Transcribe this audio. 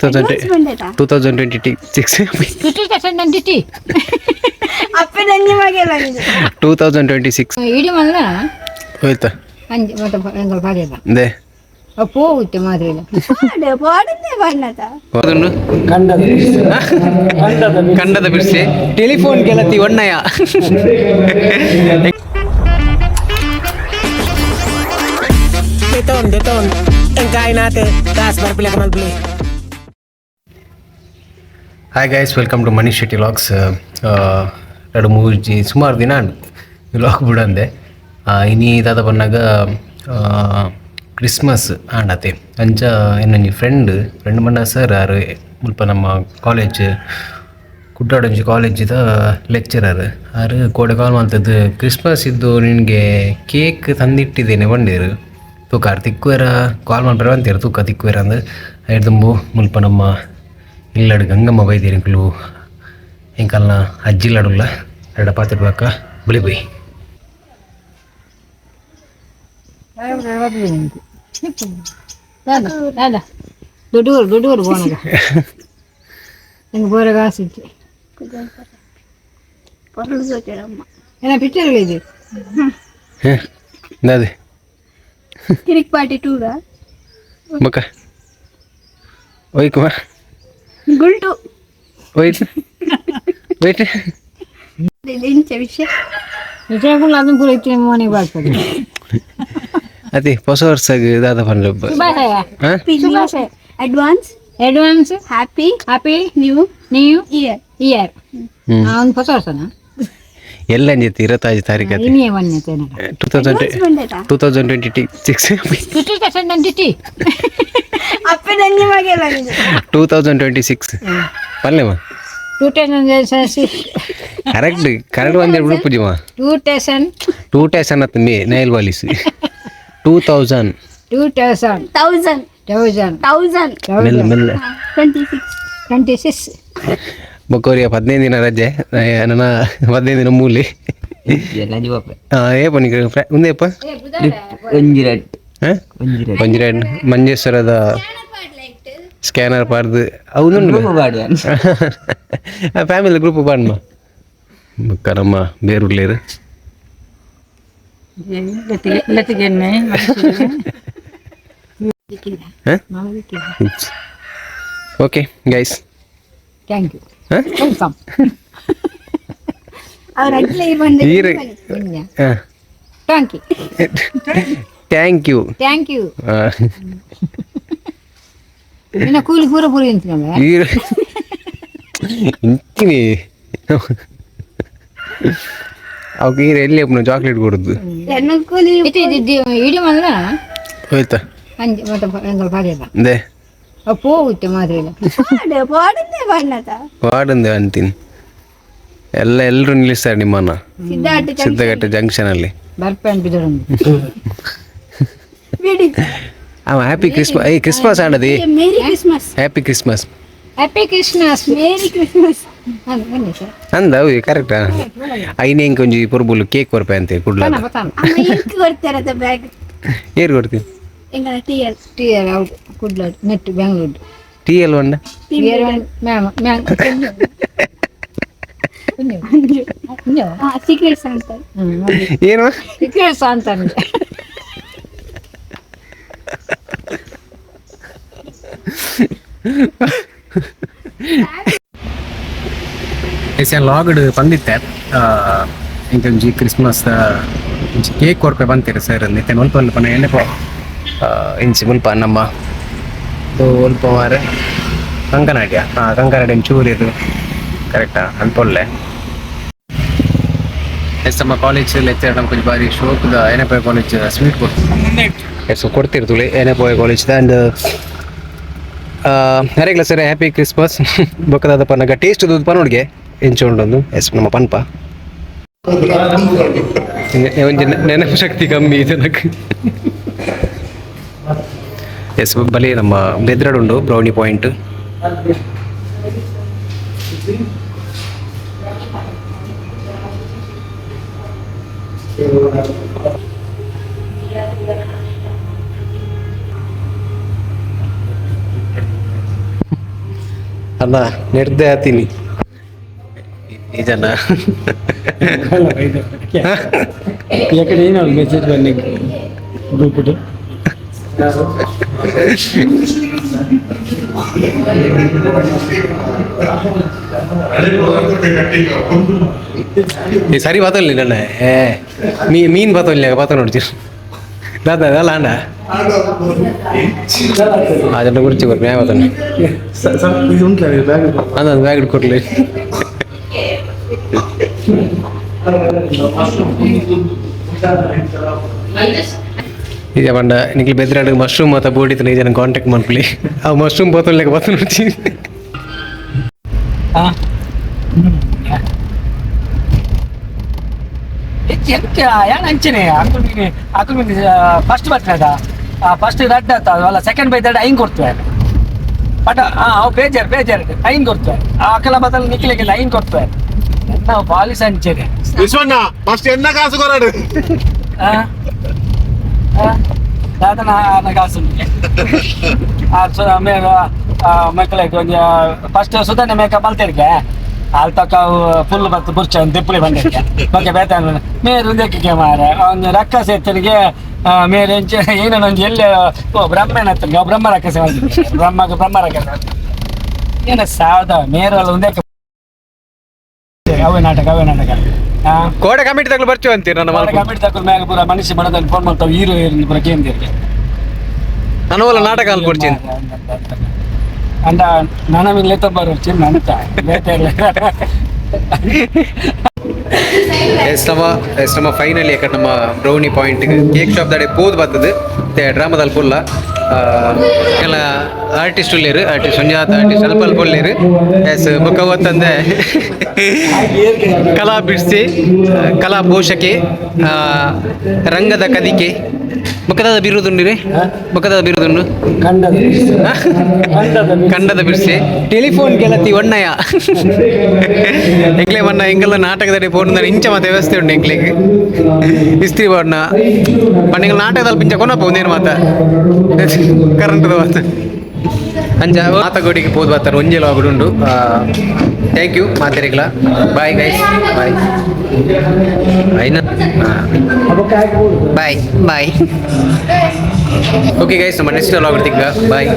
2000 2026. 2020. ಅಪ್ಪೆ ನಂಜಿ ಮಗೆಲ್ಲ. 2026. ಇಡೀ ಮಲ್ಲ. ಹೋಯ್ತಾ? ಅಂಜಿ ಮತ್ತೆ ಎಂಕಲ್ ಪಾಡ್ಯದ. ದೇ. ಅವು ಪೋಗುತ್ತೆ ಮಾತ್ರ ಇಲ್ಲ. ಪಾಡಂದೆ ಬಣ್ಣದ. ಅದನ್ನು ಕಂಡದ ಬಿಡಿಸಿ ಟೆಲಿಫೋನ್ ಗೆಳತಿ ಒಣ್ಣಯ್ಯ. Deton, deton. Ang kain natin. Taas para pila ka malbli. Hi guys, welcome to Manish Shetty vlogs. ಎರಡು ಮೂರು ಸುಮಾರು ದಿನ ವ್ಲಾಗ್ ಬಿಡಂದೆ. ಇನಿ ದಾದ ಬನ್ನಾಗ ಕ್ರಿಸ್ಮಸ್ ಆಂಡತೆ. ಅಂಚ ಎನ್ನೊಂಜಿ ಫ್ರೆಂಡ್ ಫ್ರೆಂಡ್ ಬಣ್ಣ ಸರ್ ಆರು ಮುಲ್ಪ ನಮ್ಮ ಕಾಲೇಜ್ ಕುಡ್ಲಾಡೊಂಜಿ ಕಾಲೇಜಿದ ಲೆಕ್ಚರರ್ ಆರು ಕೋಡೆ ಕಾಲ್ ಮಲ್ತದ್ದು ಕ್ರಿಸ್ಮಸ್ ಇದ್ದು ನಿನಗೆ ಕೇಕ್ ತಂದಿಟ್ಟಿದ್ದೇನೆ ಬಂಡೇರು ತೂಕ ಆರು ತಿಕ್ಕುವೆರ ಕಾಲ್ ಮಲ್ಪರೆ ಬಂತೇರು ತೂಕ ತಿಕ್ಕುವೆರ ಅಂದ್ ಐಡ್ದುಂಬು ಮುಲ್ಪ ನಮ್ಮ ಇಲ್ಲಡು ಗಂಗಮ್ಮ ಬೈದೇರು ಎಂಕುಲು ಎಂಕಲ್ನ ಅಜ್ಜಿಲ್ಲಡುಲ್ಲ ಎರಡ ಪಾತಿರ್ಬೇಕ ಬಲಿ ಬೈ. ದಾದ ದೊಡ್ಡವರು ದೊಡ್ಡವರು ಬೋನಗ ನಿಂಗೆ ಬೋರ ಕಾಸಿತ್ತು. ಪೊರ್ಲು ಸೋಚರಮ್ಮ. ಏನ ಪಿಕ್ಚರ್ ಇದು? ಹಾಂ ಅದೇ. ಕಿರಿಕ್ ಪಾರ್ಟಿ ಟೂಗ. ಬೊಕ್ಕ ಒಯ್ಕುಮ. ಗುಲ್ಟು. ಒಯ್ತು ಒಯ್ಟ್. ಇಂಚ ವಿಷಯ. ನಿಜಕ್ಕೂ ಅದನ್ನು ಪೂರ ಇತ್ತು ಮನೆಗೆ ಬಾಳ್ತದೆ. ಅದೇ ಹೊಸ ವರ್ಷಗೆ ದಾದ ಪನ್ಲೆ. ಶುಭಾಶಯ. ಹಾಂ. ಶುಭಾಶಯ. Advance. Advance. Happy. Happy. New. New. Year. Year. ಹ್ಞೂ. ಒಂದು ಹೊಸ ವರ್ಷನ. ಎಲ್ಲ ಅಂಜೈತಿ ಇರತ್ತಾಜಿ ತಾರೀಕು ಅದೇ. ಇನ್ನೇ ಒನ್ನೆ. 2000 ಬಂದೈತಾ? 2026. 2020. ಅಪ್ಪೆ ನಂಜಿ ಮಗೆಲ್ಲ. 2026 ಪಲ್ಲೆಮ್ಮ. 2006. ಕರೆಕ್ಟ್ ಕರೆಕ್ಟ್ ಒಂದೇಳು ಬಿಡು ಪೂಜಿಮ. 2000. ಟೂ ಟೈಸನ್ ಅತ್ತ ಮೇ ನೈಲ್ ವಾಲಿಸ್ 2000. 2000. 1000. 1000. 1000. ಮೆಲ್ಲ ಮೆಲ್ಲ. 26. 26. ಬೊಕ್ಕೋರಿಯ 15 ದಿನ ರಜೆ ನನ್ನ 15 ದಿನ ಮೂಲಿ. ಏ ಪನ್ನಿ ಉಂದೇಪ್ಪ. ಹಾಂ ಒಂಜಿ ಮಂಜೇಶ್ವರದ ಸ್ಕ್ಯಾನರ್ ಪಾಡ್ದು ಅವನು ಫ್ಯಾಮಿಲಿ ಗ್ರೂಪ್ ಪಾಡ್ಮ ಬೊಕ್ಕ ನಮ್ಮ ಬೇರುಳ್ಳೇರು. ಹಾಂ okay guys. Thank you. ಹಾಂ. Welcome. ಅವ್ರ ಅಡ್ಲೆ ಬಂದ. ಈರು ಹಾಂ. Thank you. Thank you. Thank you. ನಿನ್ನ ಕೂಲಿ ಪೂರ ಪೂರ ಇಂತಿನ. ಈರು ಇಂಚಿನಿ ಅವಕ್ಕೆ ಈರು ಎಲ್ಲಿ ಅಪ್ಪನ ಚಾಕ್ಲೇಟ್ ಕೊಡುದು. ಎನ್ನ ಕೂಲಿ. ಇಡೀ ಮಲ್ಲ. ಹೋಯ್ತಾ? ಅಂಜಿ ಮತ್ತೆ ಎಂಕಲ್ ಪಾಡ್ಯದ. They. ಅವು ಪೋಗುತ್ತೆ ಮಾತ್ರ ಇಲ್ಲ. ಪಾಡಂದೆ ಬಣ್ಣದ. ವಾರ್ಡಂದೆ ಅಂತೀನಿ ಎಲ್ಲ ಎಲ್ಲರೂ ನಿಲ್ಲಿಸ್ತಾರೆ ನಿಮ್ಮನ್ನ. ಸಿದ್ಧಾರ್ಥ. ಸಿದ್ಧಗಟ್ಟೆ ಜಂಕ್ಷನ್ ಅಲ್ಲಿ. ಬರ್ಪೆನ್ ಬಿದರೊಂದು. ಬಿಡಿ. ಅವ ಹ್ಯಾಪಿ ಕ್ರಿಸ್ಮಸ್ ಏ ಕ್ರಿಸ್ಮಸ್ ಆಡದಿ. Merry Christmas. Happy Christmas. Happy Christmas. Merry Christmas. ಬನ್ನಿ ಸರ್. ಅಂದ ಅವು ಕರೆಕ್ಟಾ ಐನೇ ಇಂಕ ಒಂಜಿ ಪೊರ್ಬುಲು ಕೇಕ್ ಕೊರ್ಪೆ ಅಂತೆ ಕುಡ್ಲ. ಬತ್ತಾನ. ಅಮ್ಮ ಇಂಕ್ ಕೊಡ್ತಾರದ ಬ್ಯಾಗ್. ಏರ್ ಕೊಡ್ತೀನಿ? ಎಂಗಳ T L. T L out Kudla net Bengaluru. Tea L ಒಂಡ. Ma'am ma'am. Secrets ಅಂತ. ಏನು? ಸೀಕ್ರೆಟ್ಸ್ ಅಂತ. ಎಸ್ ಲಾಗ್ಡ್ ಬಂದಿತ್ತೆ ಇಂಕೊಂಜಿ ಕ್ರಿಸ್ಮಸ್ ಇಂಚಿ ಕೇಕ್ ಕೊರ್ಪೆ ಬಂತೀರ ಸರ್ ಇತ್ತೆ ಮುಲ್ಪ ಮುಲ್ಪ ಎಣ್ಣೆ ಇಂಚಿ ಮುಲ್ಪ ನಮ್ಮ ಇದು ಒಲ್ಪ ಮಾರೆ ಕಂಕನಾಡಿಯ ಹಾಂ ಕಂಕನಾಡಿ ಚೂರು ಇದು ಕರೆಕ್ಟಾ ಅನ್ಪೊಲ್ಲೆ. ಎಸ್ ನಮ್ಮ ಕಾಲೇಜ್ ಲೆಕ್ಚರ್ ನಮ್ಗೆ ಕೊಂಚ ಬಾರಿ ಶೋಕ್ದ ಏನಪ್ಪ ಕಾಲೇಜ್ ಸ್ವೀಟ್ ಕೊಡ್ತು. ಎಸ್ ಕೊಡ್ತಿರ್ತುಳಿ ಏನಪ್ಪ ಕಾಲೇಜ್ ಆ್ಯಂಡ್ ಹರೇಗ್ಲ ಸರ್ ಹ್ಯಾಪಿ ಕ್ರಿಸ್ಮಸ್ ಬೊಕ್ಕದಾದ ಪನ್ನಗ ಟೇಸ್ಟ್ ದೂದ್ ಪನೋಡ್ಗೆ ಎಂಚ ಉಂಡೊಂದು. ಎಸ್ ನಮ್ಮ ಪನ್ಪ ಒಂಜಿ ನೆನಪು ಶಕ್ತಿ ಕಮ್ಮಿ ಜನಕ್ಕೆ. ಎಸ್ ಬಲಿ ನಮ್ಮ ಬೆದ್ರಡ್ ಉಂಡು ಬ್ರೌನಿ ಪಾಯಿಂಟ್. ಅಲ್ಲ ನೆಡ್ದೆ ಆತೀನಿ ನಿಜನಾ? ಎಕಡೆ ಏನು ಮೆಸೇಜ್ ಬನ್ನಿ ಗ್ರೂಪ್. ಈ ಸರಿ ಬಾತಲ್ಲಿ ನನ್ನ ಏ ಮೀ ಮೀನ್ ಬಾತಲ್ಲಿ ಬಾತ ನೋಡ್ತೀರಿ ದಾದ ಅದಲ್ಲ ಅಂಡ ಅದನ್ನ ಗುರ್ಚಿ ಬರ್ರಿ ಮ್ಯಾ ಬಾತನ್ನ. ಇದು ಉಂಟು ಬ್ಯಾಗ್. ಅಂದ ಬ್ಯಾಗ್ ಕೊಡ್ಲಿ. ಈಗ ಪಂಡ ನಿಕ್ಲು ಬೆದ್ರಾಡ್ ಮಶ್ರೂಮ್ ಮಾತ ಬೋಡಿ ಈ ಜನ ಕಾಂಟ್ಯಾಕ್ಟ್ ಮಾಡ್ಕೊಳ್ಳಿ. ಆ ಮಶ್ರೂಮ್ ಬೋತಲ್ ಬಾತ ನೋಡ್ತೀನಿ. ಎಂತ ಯಾನ್ ಅಂಚನೆ ಅಕುಲ್ ಮೀನು ಅಕುಲ್ ಮೀನು ಫಸ್ಟ್ ಬರ್ತದ, ಫಸ್ಟ್ ರಡ್ಡ್ ಆತ ಅಲ್ಲ, ಸೆಕೆಂಡ್ ಬೈ ತರ್ಡ್ ಐನ್ ಕೊಡ್ತೇವೆ. ಬಟ್ ಅವು ಬೇಜಾರು ಬೇಜಾರು ಐನ್ ಕೊಡ್ತೇವೆ. ಆ ಅಕಲ ಬದಲು ನಿಕ್ಲಿಕ್ಕಿಲ್ಲ, ಐನ್ ಕೊಡ್ತೇವೆ. ನಾವು ಪಾಲಿಸ್ ಅಂಚನೆ. ವಿಶ್ವಣ್ಣ, ಫಸ್ಟ್ ಎನ್ನ ಕಾಸು ಕೊರಡು. ಆ? ಆ? ದಾದನ ಆನ ಕಾಸು ಆ ಸೊ ಮಕ್ಕಳಿಗೆ ಒಂಜಿ ಫಸ್ಟ್ ಸುಧನೆ ಮೇಕಪ್ ಅಲ್ತಿರ್ಗೆ ಅಲ್ಲಿ ತಕ್ಕ ಫುಲ್ ಬತ್ತು ಬುರ್ಚ ದಿಪ್ಪಳಿ ಬಂದಿರ್ಗೆ ಓಕೆ ಬೇತ ಮೇರು ಉಂದಕ್ಕೆ ಮಾರೆ ಒಂದು ರಕ್ಕಸ ಎತ್ತನಿಗೆ ಮೇರೆ ಏನೋ ಒಂಜಿ ಎಲ್ಲಿ ಓ ಬ್ರಹ್ಮನ ಹತ್ತನಿಗೆ ಬ್ರಹ್ಮ ರಕ್ಕಸೆ ಬಂದಿದೆ, ಬ್ರಹ್ಮ ಬ್ರಹ್ಮ ರಕ್ಕಸೆ ಏನ ಸಾವಿರದ ಮೇರಲ್ಲ ಉಂದಕ್ಕೆ ಅವೇ ನಾಟಕ ಅವೇ ನಾಟಕ ಹಾ. ಕೋಡೆ ಕಮಿಟಿ ತಗೊಳ್ಳಿ ಬರ್ತೀವಿ ಅಂತೀರಿ ನನ್ನ ಅವ್ರ ಕಮಿಟಿ ತಕೊಂಡು ಮ್ಯಾಗ ಪೂರ ಮನುಷ್ಯ ಬಡದಲ್ಲಿ ಫೋನ್ ಮಾಡ್ತಾವ ಹೀರೋ ಹೀರೋಯಿನ್ ಪೂರ ಕೇಂದ್ರಿಗೆ. ನಾನು ನಾಟಕ ಅಲ್ಲಿ ಕೊಡ್ತೀನಿ. ಅಂಡ ನನ್ನ ಮೇಲೆ ಬರೋ ಚಿನ್ನ ಅಂತ ಬೇತೆ ಇಲ್ಲ. ಎಸ್ ನಮ್ಮ ಫೈನಲಿ ಅక్కడ ನಮ್ಮ ಬ್ರೌನಿ ಪಾಯಿಂಟ್ ಕೇಕ್ ಶಾಪ್ ದಾಡೆ ಪೋದು ಬರ್ತದೆ ಡ್ರಾಮಾದಲ್ಲಿ ಪುಲ್ಲ ಕೆಲ ಆರ್ಟಿಸ್ಟ್ ಉಳ್ಳೇರು, ಆರ್ಟಿಸ್ಟ್ ಒಂಜಾತ ಆರ್ಟಿಸ್ಟ್ ಅಲ್ಪ ಅಲ್ಪ ಉಳ್ಳೇರು. ಎಸ್ ಬೊಕ್ಕ ಒತ್ತಂದೆ ಕಲಾ ಬಿಡಿಸಿ ಕಲಾ ಪೋಷಕೆ ರಂಗದ ಕದಿಕೆ ಬೊಕ್ಕದಾದ ಬಿರುದುಂಡಿರಿ ಬೊಕ್ಕದಾದ ಬಿರುದುಂಡು ಕಂಡದ ಬಿಡಿಸಿ ಟೆಲಿಫೋನ್ ಗೆಳತಿ ಒಣ್ಣಯ್ಯ ಎಂಕ್ಲೆ ಬಣ್ಣ ಎಂಗೆಲ್ಲ ನಾಟಕದಲ್ಲಿ ಪೋಣ ಇಂಚ ಮಾತ ವ್ಯವಸ್ಥೆ ಉಂಟು. ಎಂಕ್ಲೆಗ್ ಇಸ್ತ್ರಿ ಬಣ್ಣ ಬಣ್ಣ ಎಂಗ್ಲ ನಾಟಕದಲ್ಲಿ ಪಿಂಚ ಕೊನಪ್ಪ ಒಂದೇನು ಮಾತ ಕರೆಂಟ್ ಮಾತ ಅಂಚ ಮಾತಗೋಡಿಗೆ ಪೋದು ಬರ್ತಾರೆ ಒಂಜೆಲ ಉಂಡು. Thank you ಮಾತೆರೆಗ್ಲ. Bye guys, bye. ಐನ ಬಾಯ್ ಬಾಯ್. ಓಕೆ ಗೈಸ್, ನಮ್ಮ ನೆಕ್ಸ್ಟ್ ವ್ಲಾಗ್ ಬಾಯ್.